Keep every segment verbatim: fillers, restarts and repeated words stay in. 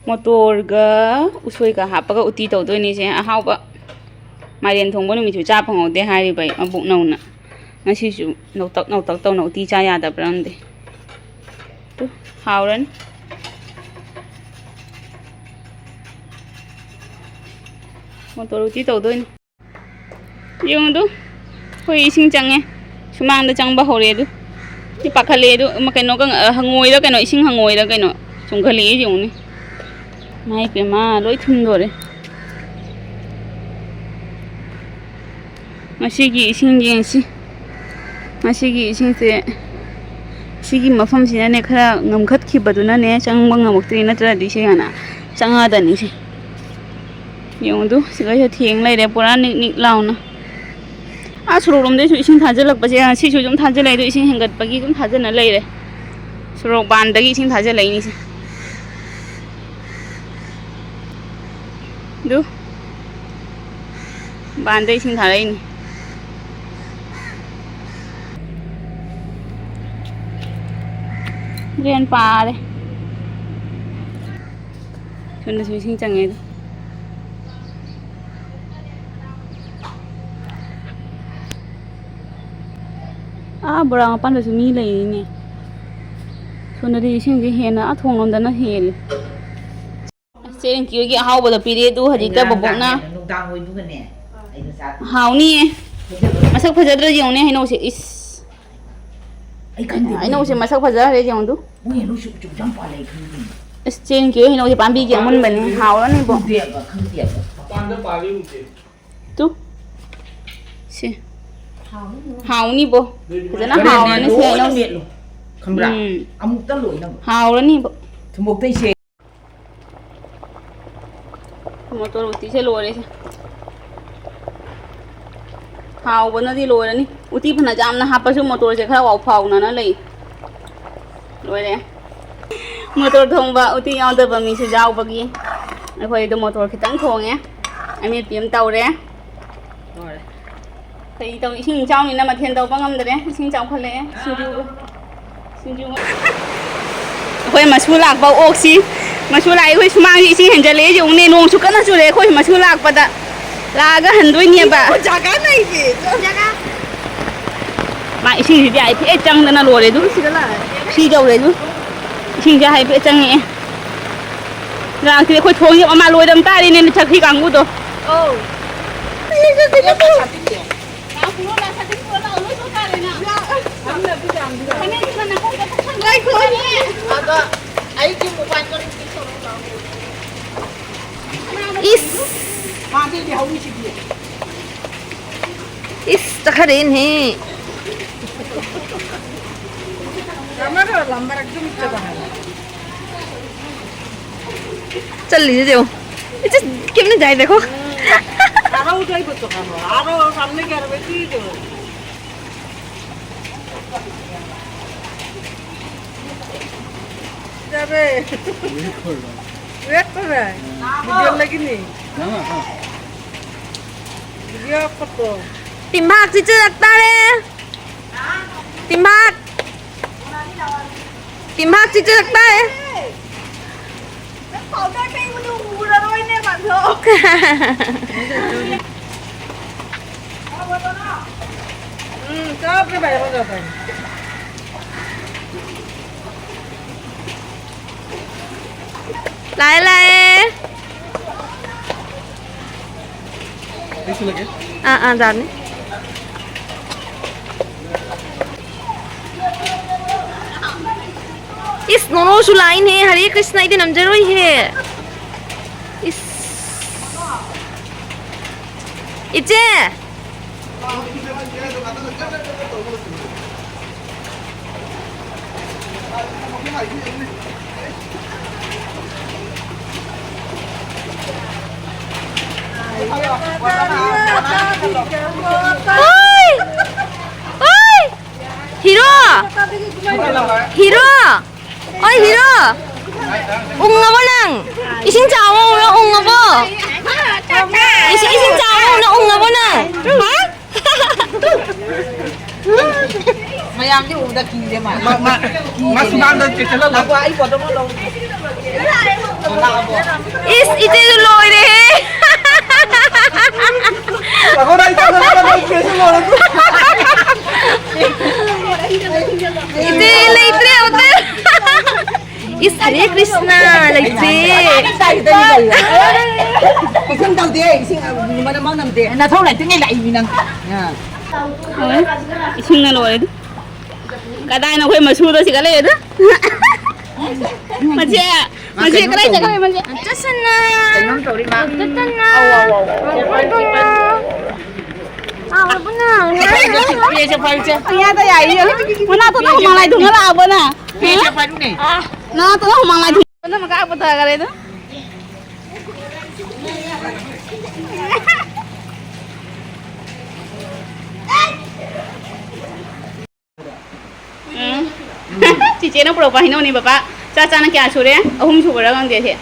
ꯃꯣꯇꯣꯔꯒ ꯎꯁꯣꯏꯒ ꯍꯥꯞꯄꯒ ꯎꯇꯤ ꯇꯧꯗꯣꯏꯅꯤꯁꯦ꯫ ꯑꯍꯥꯎꯕ ꯃꯥꯏꯔꯦꯟ ꯊꯣꯡꯕ ꯅꯨꯃꯤꯠꯁꯨ ꯆꯥ ꯐꯪꯍꯧꯗꯦ ꯍꯥꯏꯔꯤꯕ ꯑꯩ ꯃꯕꯨꯛ ꯅꯧꯅ꯫ ꯉꯁꯤꯁꯨ ꯅꯧꯇꯛ ꯅꯧꯇꯛ ꯇꯧꯅ ꯎꯇꯤ ꯆꯥ ꯌꯥꯗꯕ꯭ꯔꯥ ꯈꯪꯗꯦ꯫ ꯇꯨ, ꯍꯥꯎꯔꯅꯤ꯫ ꯃꯣꯇꯣꯔ ꯎꯇꯤ ꯇꯧꯗꯣꯏꯅꯤ꯫ ꯌꯦꯡꯉꯨꯗꯨ, ꯑꯩꯈꯣꯏ ꯏꯁꯤꯡ ꯆꯪꯉꯦ꯫ ꯁꯨꯃꯥꯡꯗ ꯆꯪꯕ ꯍꯧꯔꯦ ꯑꯗꯨ꯫ ꯁꯤ ꯄꯥꯈꯠꯂꯦ ꯑꯗꯨ, ꯑꯃ ꯀꯩꯅꯣꯒ, ꯑ, ꯍꯪꯉꯣꯏꯔ ꯀꯩꯅꯣ, ꯏꯁꯤꯡ ꯍꯪꯉꯣꯏꯔ ꯀꯩꯅꯣ ꯆꯣꯡꯈꯠꯂꯛꯑꯦ ꯌꯦꯡꯉꯨꯅꯦ꯫ ꯏꯃꯥꯏ ꯄꯦꯝꯃ, ꯂꯣꯏ ꯊꯨꯝꯗꯣꯔꯦ꯫ ꯉꯁꯤꯒꯤ ꯏꯁꯤꯡ ꯌꯦꯡꯁꯤ꯫ ꯉꯁꯤꯒꯤ ꯏꯁꯤꯡꯁꯦ ꯁꯤꯒꯤ ꯃꯐꯝꯁꯤꯅꯅꯦ ꯈꯔ ꯉꯝꯈꯠꯈꯤꯕꯗꯨꯅꯅꯦ ꯆꯪꯕ ꯉꯝꯃꯛꯇ꯭ꯔꯤ, ꯅꯠꯇ꯭ꯔꯗꯤ ꯁꯤ ꯍꯥꯟꯅ ꯆꯪꯉꯛꯑꯗꯅꯤ ꯁꯤ꯫ ꯌꯦꯡꯉꯨꯗꯨ, ꯁꯤꯒꯩꯁꯦ ꯊꯦꯡ ꯂꯩꯔꯦ ꯄꯨꯔꯥ ꯅꯤꯛ ꯅꯤꯛ ꯂꯥꯎꯅ꯫ ꯑꯥ ꯁꯣꯔꯣꯛꯂꯣꯝꯗꯩꯁꯨ ꯏꯁꯤꯡ ꯊꯥꯖꯤꯜꯂꯛꯄꯁꯦ ꯉꯁꯤꯁꯨ ꯑꯗꯨꯝ ꯊꯥꯖꯤꯜꯂꯛꯑꯦ, ꯑꯗꯨ ꯏꯁꯤꯡ ꯍꯦꯟꯒꯠꯄꯒꯤ ꯑꯗꯨꯝ ꯊꯥꯖꯤꯟꯅ ꯂꯩꯔꯦ꯫ ꯁꯣꯔꯣꯛ ꯕꯥꯟꯗꯒꯤ ꯏꯁꯤꯡ ꯊꯥꯖꯤꯜꯂꯛꯏꯅꯤꯁꯦ꯫ ꯑꯗꯨ ꯕꯥꯟꯗ ꯏꯁꯤꯡ ꯊꯥꯔꯛꯏꯅꯤ꯫ ꯗ꯭ꯔꯦꯟ ꯄꯥꯔꯦ꯫ ꯁꯣꯝꯗꯁꯨ ꯏꯁꯤꯡ ꯆꯪꯉꯦ ꯑꯗꯣ꯫ ꯑꯥ ꯕꯣꯔꯥ ꯃꯄꯥꯟꯗꯁꯨ ꯃꯤ ꯂꯩꯔꯤꯅꯦ꯫ ꯁꯣꯝꯗꯗꯤ ꯏꯁꯤꯡꯁꯦ ꯍꯦꯟꯅ ꯑꯥ ꯊꯣꯡꯂꯣꯝꯗꯅ ꯍꯦꯜꯂꯤ꯫ ꯆꯦ ꯔꯤꯡꯀꯤ ꯍꯣꯏꯒꯤ ꯑꯍꯥꯎꯕꯗꯣ ꯄꯤꯔꯦ ꯑꯗꯨ ꯍꯧꯖꯤꯛꯇ ꯕꯣꯕꯣꯛꯅ꯫ ꯅꯨꯡꯗꯥꯡ ꯑꯣꯏꯕꯒꯅꯦ ꯑꯩꯅ ꯆꯥ ꯍꯥꯎꯅꯤꯌꯦ꯫ ꯐꯖꯕ ꯃꯁꯛ ꯐꯖꯗ꯭ꯔꯣ ꯌꯦꯡꯉꯨꯅꯦ ꯍꯩꯅꯧꯁꯦ꯫ ꯏꯁ꯫ ꯑꯩ ꯈꯪꯗꯦ꯫ ꯍꯩꯅꯧꯁꯦ ꯃꯁꯛ ꯐꯖꯈ꯭ꯔꯦ ꯌꯦꯡꯉꯨꯗꯨ꯫ ꯃꯣꯏ ꯍꯩꯅꯧꯁꯦ ꯎꯆꯨ ꯌꯥꯝ ꯄꯥꯜꯂꯦ, ꯑꯩ ꯈꯪꯗꯦ꯫ ꯑꯁ ꯆꯦ ꯔꯤꯡꯀꯤ ꯍꯣꯏ ꯍꯩꯅꯧꯁꯦ ꯄꯥꯝꯕꯤꯁꯦ ꯑꯃꯨꯟꯕꯅꯤ ꯍꯥꯎꯔꯅꯤꯕꯣ꯫ ꯎꯗꯦꯕ, ꯈꯪꯗꯦꯕ꯫ ꯃꯄꯥꯟꯗ ꯄꯥꯜꯂꯤ ꯎꯗꯦ꯫ ꯇꯨ꯫ ꯁꯤ꯫ ꯍꯥꯎꯅꯤꯕꯣ꯫ ꯐꯖꯅ ꯍꯣꯔꯦꯟꯗꯤ ꯍꯥꯎꯔꯅꯤ ꯁꯤ ꯂꯣꯏꯅ ꯍꯩꯅꯧꯁꯦ꯫ ꯃꯦꯠꯂꯨ꯫ ꯈꯪꯕ꯭ꯔꯥ? ꯎꯝ꯫ ꯑꯃꯨꯛꯇ ꯂꯣꯏꯅꯃꯛ꯫ ꯍꯥꯎꯔꯅꯤꯕꯣ꯫ ꯊꯨꯝꯃꯣꯛꯇꯩꯁꯦ꯫ ꯃꯣꯇꯣꯔ ꯎꯇꯤꯁꯦ ꯂꯣꯏꯔꯦꯁꯦ꯫ ꯍꯥꯎꯕꯅꯗꯤ ꯂꯣꯏꯔꯅꯤ꯫ ꯎꯇꯤ ꯐꯅ ꯌꯥꯝꯅ ꯍꯥꯞꯄꯁꯨ ꯃꯣꯇꯣꯔꯁꯦ ꯈꯔ ꯋꯥꯎꯐꯥꯎꯅꯅ ꯂꯩ꯫ ꯂꯣꯏꯔꯦ꯫ ꯃꯣꯇꯣꯔ ꯊꯣꯡꯕ ꯎꯇꯤ ꯌꯥꯎꯗꯕ ꯃꯤꯁꯨ ꯌꯥꯎꯕꯒꯤ ꯑꯩꯈꯣꯏꯗꯣ ꯃꯣꯇꯣꯔ ꯈꯤꯇꯪ ꯊꯣꯡꯉꯦ꯫ ꯑꯃꯦꯠꯄꯤ ꯑꯃ ꯇꯧꯔꯦ꯫ ꯂꯣꯏꯔꯦ꯫ ꯀꯔꯤ ꯇꯧ, ꯏꯁꯤꯡ ꯏꯆꯥꯎꯅꯤꯅ ꯃꯊꯦꯜ ꯇꯧꯕ ꯉꯝꯗ꯭ꯔꯦ꯫ ꯏꯁꯤꯡ ꯆꯥꯎꯈꯠꯂꯛꯑꯦ꯫ ꯁꯤꯡꯖꯨ, ꯁꯤꯡꯖꯨ꯫ ꯑꯩꯈꯣꯏ ꯃꯁꯨ ꯂꯥꯛꯄ ꯑꯣꯛꯁꯤ ꯃꯁꯨ ꯂꯥꯛꯑꯦ, ꯑꯩꯈꯣꯏ ꯁꯨꯃꯥꯡꯁꯦ ꯏꯁꯤꯡ ꯍꯦꯟꯖꯜꯂꯛꯑꯦ, ꯌꯦꯡꯉꯨꯅꯦ, ꯅꯣꯡꯁꯨ ꯀꯟꯅ ꯆꯨꯔꯛꯑꯦ꯫ ꯑꯩꯈꯣꯏ ꯃꯁꯨ ꯂꯥꯛꯄꯗ ꯂꯥꯛꯑꯒ ꯍꯟꯗꯣꯏꯅꯦꯕ꯫ ꯖꯒꯥ ꯂꯩꯇꯦ꯫ ꯃꯥ ꯏꯁꯤꯡꯁꯤꯗꯤ ꯍꯥꯏꯐꯦꯠ ꯆꯪꯗꯅ ꯂꯣꯏꯔꯦ ꯑꯗꯨ꯫ ꯁꯤꯗ ꯂꯥꯛꯑꯦ꯫ ꯁꯤ ꯌꯧꯔꯦ ꯑꯗꯨ꯫ ꯏꯁꯤꯡꯁꯦ ꯍꯥꯏꯐꯦꯠ ꯆꯪꯉꯛꯑꯦ꯫ ꯂꯥꯛꯇ꯭ꯔꯤ ꯑꯩꯈꯣꯏ ꯊꯣꯡꯁꯦ ꯃꯃꯥ ꯂꯣꯏꯔꯝ ꯇꯥꯔꯦꯅꯦ, ꯆꯠꯈ꯭ꯔꯤ ꯀꯥꯡꯕꯨꯗꯣ꯫ ꯑꯧ꯫ ꯂꯥꯛꯄ꯭ꯔꯣ? ꯂꯥꯛ ꯁꯥꯇꯤꯟ ꯄꯨꯔ ꯂꯥꯛꯑꯣ, ꯂꯣꯏ ꯊꯣꯛ ꯇꯥꯔꯦꯅ꯫ ꯐꯅꯦꯛꯁꯤꯅ ꯅꯈꯣꯡꯗ ꯊꯛꯆꯟꯕ꯫ ꯑꯗꯣ ꯑꯩꯒꯤ ꯃꯣꯕꯥꯏꯜꯗꯣ ꯄꯤꯛ ꯇꯧꯔꯛꯑꯣ꯫ ꯏꯁ꯫ ꯃꯥꯗꯤ ꯂꯩꯍꯧꯔꯤꯁꯤꯗꯤ꯫ ꯏꯁ, ꯆꯠꯈ꯭ꯔꯦꯅꯦꯍꯦ꯫ ꯆꯠꯂꯤꯁꯦ ꯌꯦꯡꯉꯣ꯫ ꯏꯆꯦ, ꯀꯩꯝ ꯅꯠꯇꯦ ꯍꯥꯏ, ꯗꯦꯈꯣ꯫ আরো উঠাই করতো কেন? আরো সামনে কি আরো বেশি দিতে হবে? যাবে। ওয়েট করবে। ভিডিও লাগিনি। ভিডিও করতো। ꯇꯤꯝꯚꯥꯛ ꯆꯤꯆꯤꯔꯛꯇꯥꯔꯦ꯫ ꯇꯤꯝꯚꯥꯛ꯫ ꯇꯤꯝꯚꯥꯛ ꯆꯤꯆꯤꯔꯛꯇꯥꯔꯦ꯫ ꯅꯪ ꯄꯥꯎꯗꯔ ꯇꯩꯕꯗꯣ ꯎꯔꯔꯣꯏꯅꯦ, ꯃꯥꯟꯗꯣ꯫ ꯎꯝ, ꯆꯥꯎꯈ꯭ꯔꯦ ꯚꯥꯏ, ꯑꯃ ꯆꯥꯎꯈ꯭ꯔꯦ꯫ ꯂꯥꯛꯑꯦ, ꯂꯥꯛꯑꯦ꯫ ꯑꯥ, ꯑꯥ, ꯖꯥꯅꯤ꯫ ꯏꯁ, ꯅꯣꯅꯣꯁꯨ ꯂꯥꯛꯏꯅꯦ꯫ ꯍꯔꯦ ꯀ꯭ꯔꯤꯁꯅ, ꯑꯩꯗꯤ ꯅꯝꯖꯔꯣꯏꯍꯦ꯫ ꯏꯁ꯫ ꯏꯆꯦ! ꯑꯣꯏ! ꯑꯣꯏ! ꯍꯤꯔꯣ! ꯍꯤꯔꯣ! ꯑꯣꯏ, ꯍꯤꯔꯣ! ꯎꯪꯉꯕꯣ ꯅꯪ? ꯏꯁꯤꯡ ꯆꯥꯎꯕ ꯎꯔ ꯎꯪꯉꯕꯣ? ꯏꯁꯤꯡ, ꯏꯁꯤꯡ ꯆꯥꯎꯕ ꯎꯔ ꯎꯪꯉꯕꯣ ꯅꯪ? ꯍꯥ? ꯃꯌꯥꯝꯗꯤ ꯎꯕꯗ ꯀꯤꯔꯦ ꯃꯥ꯫ ꯃꯥ, ꯃꯥ, ꯃꯥ ꯁꯨꯃꯥꯡꯗ ꯆꯦꯟꯁꯤꯜꯍꯜꯂꯣ꯫ ꯉꯥꯏꯈꯣ, ꯑꯩ ꯕꯣꯇꯜ ꯑꯃ ꯂꯧꯒꯦ꯫ ꯏꯁ, ꯏꯆꯦꯁꯨ ꯂꯣꯏꯔꯦꯍꯦ꯫ ꯑꯩꯈꯣꯏꯗ ꯑꯩ ꯆꯪꯉꯒ ꯅꯪ ꯀꯦꯁꯁꯨ ꯂꯣꯏꯔꯦ꯫ ꯏꯆꯦ ꯂꯩꯇ꯭ꯔꯦ ꯑꯝꯇ꯫ ꯏꯁ, ꯍꯔꯦ ꯀ꯭ꯔꯤꯁꯅ ꯂꯩꯇ꯭ꯔꯦ꯫ ꯀꯩꯁꯨꯝ ꯇꯧꯗꯦ, ꯏꯁꯤꯡ ꯃꯅꯝ ꯃꯍꯥ ꯅꯝꯗꯦ꯫ ꯅꯊꯧ ꯂꯩꯇ꯭ꯔꯤꯉꯩ ꯂꯥꯛꯏꯅꯤ ꯅꯪ꯫ ꯑ꯫ ꯏꯁꯤꯡꯅ ꯂꯣꯏꯔꯦ꯫ ꯀꯗꯥꯏꯅꯣ ꯑꯩꯈꯣꯏ ꯃꯁꯨꯗꯣ ꯁꯤꯒ ꯂꯩꯔꯦꯗ꯫ ꯃꯆꯦ, ꯃꯆꯦ ꯀꯗꯥꯏ ꯆꯠꯈ꯭ꯔꯦ ꯃꯆꯦ? ꯆꯠꯁꯟꯅ꯫ ꯀꯩꯅꯣꯝ ꯇꯧꯔꯤ ꯃꯥ꯫ ꯆꯠꯁꯟꯅ꯫ ꯑꯧ, ꯑꯧ, ꯑꯧ, ꯑꯧ꯫ ꯆꯠꯁꯟꯅ꯫ ꯑꯥ, ꯄꯨꯟꯅ꯫ ꯄꯤꯔꯁꯦ, ꯄꯤꯔꯁꯦ꯫ ꯄꯪꯌꯥꯗ ꯌꯥꯏꯌꯦ꯫ ꯃꯅꯥꯇꯣꯟꯗ ꯍꯨꯃꯥꯡ ꯂꯥꯏ ꯊꯨꯡꯉ ꯂꯥꯛꯑꯕꯣ ꯅꯪ? ꯄꯤꯔꯁꯦ, ꯄꯥꯏꯔꯨꯅꯦ꯫ ꯅꯅꯥꯇꯣꯟꯗ ꯍꯨꯃꯥꯡ ꯂꯥꯏ ꯊꯨꯡꯉ ꯅꯃꯒ ꯄꯨꯊꯈꯔꯦꯗ꯫ ꯎꯝ꯫ ꯆꯤꯆꯦꯅ ꯄꯨꯔꯛꯄ ꯍꯩꯅꯧꯅꯦ ꯕꯕꯥ꯫ ꯆꯥ ꯆꯥꯅ ꯀꯌꯥ ꯁꯨꯔꯦ? ꯑꯍꯨꯝ ꯁꯨꯕꯔꯥ ꯈꯪꯗꯦ ꯁꯦ꯫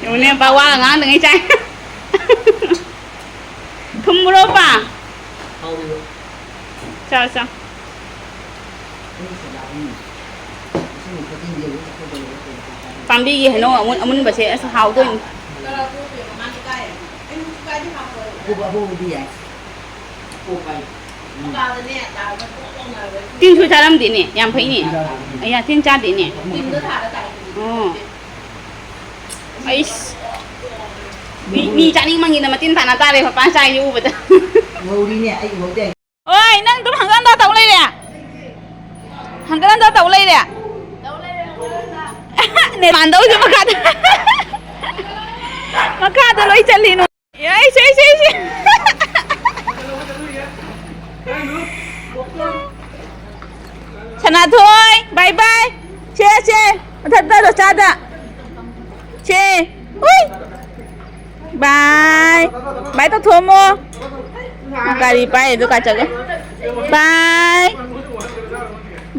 ꯌꯦꯡꯉꯨꯅꯦ, ꯕꯥ ꯋꯥꯒ ꯉꯥꯡꯗꯉꯩ ꯆꯥꯏ꯫ ꯊꯨꯝꯕ꯭ꯔꯣ, ꯄꯥ? ꯆꯥ, ꯆꯥ꯫ ꯄꯥꯝꯕꯤꯒꯤ ꯍꯩꯅꯧ ꯑꯃꯨꯟ-, ꯑꯃꯨꯟꯕꯁꯦ ꯑꯁ ꯍꯥꯎꯗꯣꯏꯅꯤ꯫ ꯇꯤꯟꯁꯨ ꯆꯥꯔꯝꯗꯦꯅꯦ, ꯌꯥꯝ ꯐꯩꯅꯦ꯫ ꯑꯌꯥ, ꯇꯤꯟ ꯆꯥꯗꯦꯅꯦ꯫ ꯑꯣ꯫ ꯑꯩꯁ꯫ ꯃꯤ, ꯃꯤ ꯆꯥꯅꯤꯡ ꯃꯪꯒꯤꯗ ꯃꯇꯤꯟ ꯇꯥꯅ ꯆꯥꯔꯦ, ꯃꯄꯥꯟ ꯆꯥꯏꯁꯦ ꯎꯕꯗ꯫ ꯉꯧꯔꯤꯅꯦ, ꯑꯩ ꯎꯍꯧꯗꯦ꯫ ꯑꯣꯏ, ꯅꯪ ꯑꯗꯨꯝ ꯍꯪꯒꯠ ꯍꯟꯗ ꯇꯧ ꯂꯩꯔꯦ? ꯍꯪꯒꯠ ꯍꯟꯗ ꯇꯧ ꯂꯩꯔꯦ? ꯅꯦ ꯃꯥꯟꯗꯧꯁꯦ ꯃꯈꯥꯗ꯫ ꯃꯈꯥꯗ ꯂꯣꯏ ꯆꯠꯂꯤꯅꯣ꯫ ꯑꯩꯁꯦ, ꯑꯩꯁꯦ, ꯑꯩꯁꯦ꯫ ꯁꯅꯥꯊꯣꯏ, bye bye꯫ ꯁꯦ, ꯁꯦ꯫ ꯃꯊꯛꯇ ꯔꯣꯆꯥꯗ꯫ ꯁꯦ꯫ ꯎꯏ꯫ Bye꯫ Bye ꯇꯧꯊꯣꯛꯑꯝꯃꯣ꯫ ꯒꯥꯔꯤ ꯄꯥꯏ ꯑꯗꯨ ꯀꯥ ꯆꯠꯂꯣ꯫ Bye꯫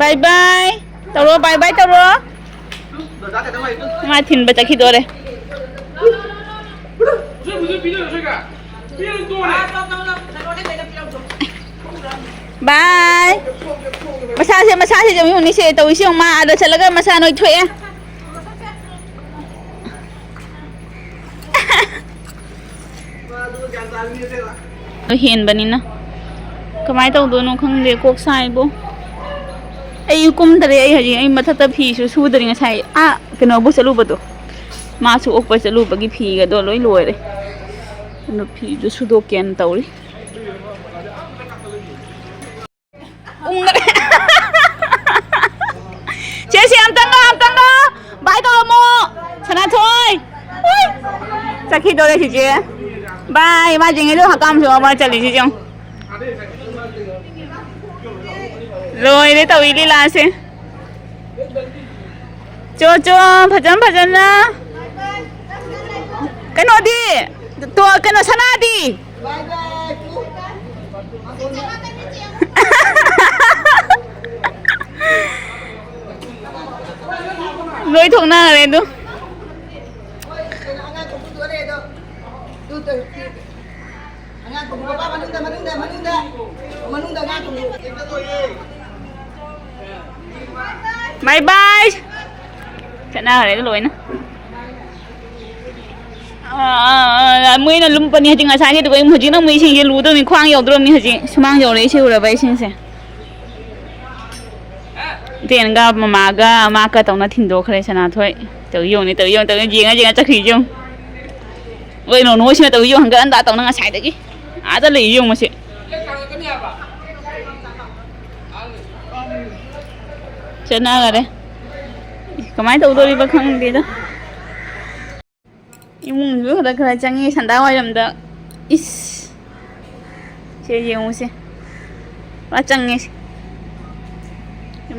Bye bye꯫ ꯇꯧꯔꯣ, bye bye ꯇꯧꯔꯣ꯫ ꯃꯥ ꯊꯤꯟꯕ ꯆꯠꯈꯤꯗꯣꯔꯦ꯫ ꯕꯥꯏ꯫ ꯃꯁꯥꯁꯦ, ꯃꯁꯥꯁꯦ ꯌꯦꯡꯉꯨꯅꯦ, ꯁꯦ ꯇꯧꯔꯤꯁꯦ ꯌꯦꯡꯉꯨ, ꯃꯥ ꯑꯥꯗ ꯆꯠꯂꯒ ꯃꯁꯥ ꯅꯣꯏꯊꯣꯛꯑꯦ꯫ ꯍꯦꯟꯕꯅꯤꯅ ꯀꯃꯥꯏꯅ ꯇꯧꯗꯣꯏꯅꯣ ꯈꯪꯗꯦ, ꯀꯣꯛ ꯁꯥꯏꯕꯣ꯫ ꯑꯩ ꯀꯨꯝꯗꯔꯦ, ꯑꯩ ꯍꯧꯖꯤꯛ ꯑꯩ ꯃꯊꯛꯇ ꯐꯤꯁꯨ ꯁꯨꯗꯔꯤ, ꯉꯁꯥꯏ ꯑꯥ ꯀꯩꯅꯣꯕꯨ ꯆꯠꯂꯨꯕꯗꯣ, ꯃꯥꯁꯨ ꯑꯣꯛꯄ ꯆꯠꯂꯨꯕꯒꯤ ꯐꯤꯒꯗꯣ ꯂꯣꯏ ꯂꯣꯏꯔꯦ꯫ ꯑꯗꯨ ꯐꯤꯗꯨ ꯁꯨꯗꯣꯛꯀꯦꯅ ꯇꯧꯔꯤ꯫ ꯎꯪꯗꯔꯦ꯫ ꯆꯦ, ꯁꯤ ꯑꯝꯇꯪꯒ, ꯑꯝꯇꯪꯒ ꯕꯥꯏ ꯇꯧꯔꯝꯃꯣ꯫ ꯁꯅꯥꯊꯣꯏ꯫ ꯎꯏ꯫ ꯆꯠꯈꯤꯗꯧꯔꯦ ꯆꯤꯆꯦ꯫ ꯕꯥꯏ, ꯃꯥ ꯌꯦꯡꯉꯤꯗꯣ ꯍꯀꯥꯝꯁꯨ ꯑꯃ ꯆꯠꯂꯤꯁꯤ ꯌꯦꯡꯉꯨ꯫ ꯂꯣꯏꯔꯦ ꯇꯧꯏ ꯂꯤꯂꯥꯁꯦ꯫ ꯆꯣ, ꯆꯣ, ꯐꯖꯅ, ꯐꯖꯅ꯫ ꯀꯩꯅꯣꯗꯤ? ꯇꯣ, ꯀꯩꯅꯣ, ꯁꯅꯥꯗꯤ? ꯂꯣꯏ ꯊꯣꯛꯅꯈ꯭ꯔꯦ ꯑꯗꯨ꯫ ꯕꯥꯏ ꯕꯥꯏ꯫ ꯆꯠꯅꯈ꯭ꯔꯦ ꯂꯣꯏꯅ꯫ ꯑꯥ, ꯑꯥ, ꯑꯥ, ꯃꯣꯏꯅ ꯂꯨꯝꯄꯅꯤ ꯍꯧꯖꯤꯛ, ꯉꯁꯥꯏꯒꯤꯗꯨꯒ ꯍꯧꯖꯤꯛꯅ ꯑꯃꯨꯛ ꯏꯁꯤꯡꯁꯦ ꯂꯨꯗꯧꯅꯤ, ꯈ꯭ꯋꯥꯡ ꯌꯧꯗ꯭ꯔꯕꯅꯤ ꯍꯧꯖꯤꯛ, ꯁꯨꯃꯥꯡ ꯌꯧꯔꯛꯏꯁꯦ ꯎꯔꯕ ꯏꯁꯤꯡꯁꯦ꯫ ꯏꯇꯦꯟꯒ ꯃꯃꯥꯒ ꯃꯥꯀ ꯇꯧꯅ ꯊꯤꯟꯗꯣꯛꯈ꯭ꯔꯦ ꯁꯅꯥꯊꯣꯏ꯫ ꯇꯧ ꯌꯦꯡꯉꯨꯅꯦ, ꯇꯧ ꯌꯦꯡꯉꯨ, ꯇꯧ ꯌꯦꯡꯉꯨ, ꯌꯦꯡꯉ ꯌꯦꯡꯉ ꯆꯠꯈ꯭ꯔꯤꯁꯦ ꯌꯦꯡꯉꯨ꯫ ꯍꯣꯏ, ꯅꯣꯏ ꯅꯣꯏꯁꯤꯅ ꯇꯧ ꯌꯦꯡꯉꯨ, ꯍꯪꯒꯠ ꯍꯟꯗ ꯇꯧꯅ ꯉꯁꯥꯏꯗꯒꯤ꯫ ꯑꯥꯗ ꯂꯩ ꯌꯦꯡꯉꯨ ꯃꯁꯤ꯫ ꯆꯠꯅꯈꯔꯦ꯫ ꯀꯃꯥꯏꯅ ꯇꯧꯗꯣꯔꯤꯕ ꯈꯪꯗꯦꯗ꯫ ꯏꯃꯨꯡꯁꯨ ꯈꯔ ꯈꯔ ꯆꯪꯉꯤ ꯁꯟꯗꯥ ꯋꯥꯏꯔꯝꯗ꯫ ꯏꯁ! ꯁꯦ ꯌꯦꯡꯉꯨꯁꯦ꯫ ꯄꯨꯔꯥ ꯆꯪꯉꯦ꯫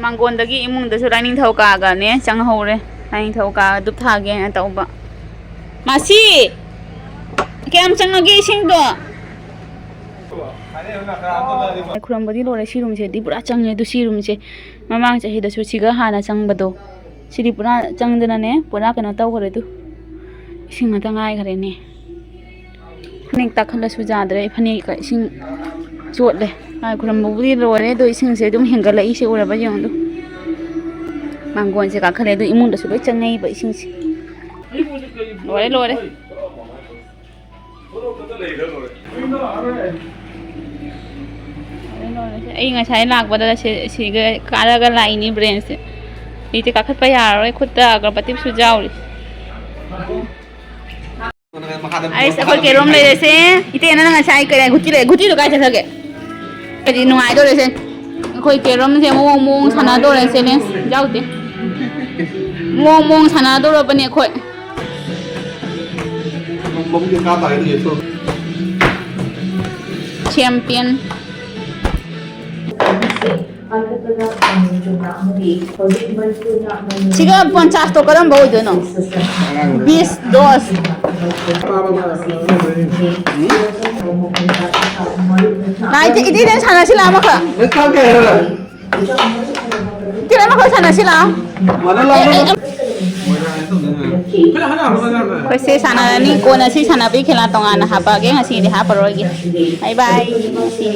ꯃꯥꯡꯒꯣꯟꯗꯒꯤ ꯏꯃꯨꯡꯗꯁꯨ ꯂꯥꯏꯅꯤꯡꯊꯧ ꯀꯥꯒꯅꯦ ꯆꯪꯍꯧꯔꯦ꯫ ꯂꯥꯏꯅꯤꯡꯊꯧ ꯀꯥ ꯙꯨꯞ ꯊꯥꯒꯦꯅ ꯇꯧꯕ꯫ ꯃꯥꯁꯤ! ꯀꯌꯥꯝ ꯆꯪꯉꯒꯦ ꯏꯁꯤꯡꯗꯣ? ꯈꯨꯔꯨꯝꯕꯗꯤ ꯂꯣꯏꯔꯦ꯫ ꯁꯤ ꯔꯨꯝꯁꯦꯗꯤ ꯄꯨꯔꯥ ꯆꯪꯉꯦ꯫ ꯑꯗꯨ ꯁꯤ ꯔꯨꯝꯁꯦ ꯃꯃꯥꯡ ꯆꯍꯤꯗꯁꯨ ꯁꯤꯒ ꯍꯥꯟꯅ ꯆꯪꯕꯗꯣ, ꯁꯤꯗꯤ ꯄꯨꯔꯥ ꯆꯪꯗꯅꯅꯦ, ꯄꯨꯔꯥ ꯀꯩꯅꯣ ꯇꯧꯈ꯭ꯔꯦ꯫ ꯑꯗꯨ ꯏꯁꯤꯡ ꯉꯥꯛꯇ ꯉꯥꯏꯈ꯭ꯔꯦꯅꯦ꯫ ꯐꯅꯦꯛ ꯇꯥꯈꯠꯂꯁꯨ ꯌꯥꯗ꯭ꯔꯦ꯫ ꯐꯅꯦꯛꯀ ꯏꯁꯤꯡ ꯆꯣꯠꯂꯦ꯫ ꯂꯥꯏ ꯈꯨꯔꯝꯕꯕꯨꯗꯤ ꯂꯣꯏꯔꯦ, ꯑꯗꯣ ꯏꯁꯤꯡꯁꯦ ꯑꯗꯨꯝ ꯍꯦꯟꯒꯠꯂꯛꯏꯁꯦ ꯎꯔꯕ ꯌꯦꯡꯉꯨ꯫ ꯑꯗꯨ ꯃꯥꯡꯒꯣꯟꯁꯦ ꯀꯥꯈꯠꯂꯦ, ꯑꯗꯨ ꯏꯃꯨꯡꯗꯁꯨ ꯂꯣꯏ ꯆꯪꯅꯩꯕ ꯏꯁꯤꯡꯁꯦ꯫ ꯂꯣꯏꯔꯦ, ꯂꯣꯏꯔꯦ꯫ ꯑꯩ ꯉꯁꯥꯏ ꯂꯥꯛꯄꯗ ꯁꯤ-, ꯁꯤꯒ ꯀꯥꯔꯒ ꯂꯥꯛꯏꯅꯤ ꯕ꯭ꯔꯦꯟꯁꯦ꯫ ꯁꯤꯗꯤ ꯀꯥꯈꯠꯄ ꯌꯥꯔꯔꯣꯏ, ꯈꯨꯠꯇ ꯑꯒꯔꯕꯇꯤꯁꯨ ꯌꯥꯎꯔꯤ꯫ ꯑꯩꯁ, ꯑꯩꯈꯣꯏ ꯀꯦꯔꯣꯝ ꯂꯩꯔꯦꯁꯦ꯫ ꯏꯇꯦ, ꯅꯪ ꯉꯁꯥꯏ ꯀꯩ ꯒꯨꯇꯤ ꯂꯩ-, ꯒꯨꯇꯤꯗꯣ ꯀꯥꯏ ꯆꯠꯈ꯭ꯔꯒꯦ? ꯀꯔꯤ ꯅꯨꯡꯉꯥꯏꯗꯧꯔꯦꯁꯦ꯫ ꯑꯩꯈꯣꯏ ꯀꯦꯔꯣꯝꯁꯦ ꯃꯑꯣꯡ ꯃꯑꯣꯡ ꯁꯥꯟꯅꯗꯧꯔꯦ, ꯆꯦꯂꯦꯟꯖ ꯌꯥꯎꯗꯦ꯫ ꯃꯑꯣꯡ ꯃꯑꯣꯡ ꯁꯥꯟꯅꯗꯧꯔꯕꯅꯦ ꯑꯩꯈꯣꯏ꯫ ꯆꯦꯝꯄꯤꯌꯟ꯫ ꯁꯤꯒ ꯄꯟꯆꯥꯁꯇꯣ ꯀꯔꯝꯕ ꯑꯣꯏꯗꯣꯏꯅꯣ? ꯕꯤꯁ, ꯗꯣꯁ꯫ ꯉꯥꯏ, ꯏꯆꯦ, ꯏꯆꯦ, ꯅꯪ ꯁꯥꯟꯅꯁꯤ ꯂꯥꯛꯑꯣ ꯑꯃꯈꯛ꯫ ꯏꯆꯦ, ꯑꯃꯈꯛ ꯁꯥꯟꯅꯁꯤ ꯂꯥꯛꯑꯣ꯫ ꯑꯩꯈꯣꯏꯁꯦ ꯁꯥꯟꯅꯔꯅꯤ, ꯀꯣꯟꯅ ꯁꯤ ꯁꯥꯟꯅꯕꯒꯤ ꯈꯦꯂꯥ ꯇꯣꯉꯥꯟꯅ ꯍꯥꯞꯄꯛꯑꯒꯦ, ꯉꯁꯤꯒꯤꯗꯤ ꯍꯥꯞꯄꯔꯣꯏꯒꯦ꯫ ꯕꯥꯏ ꯕꯥꯏ꯫ ꯉꯁꯤ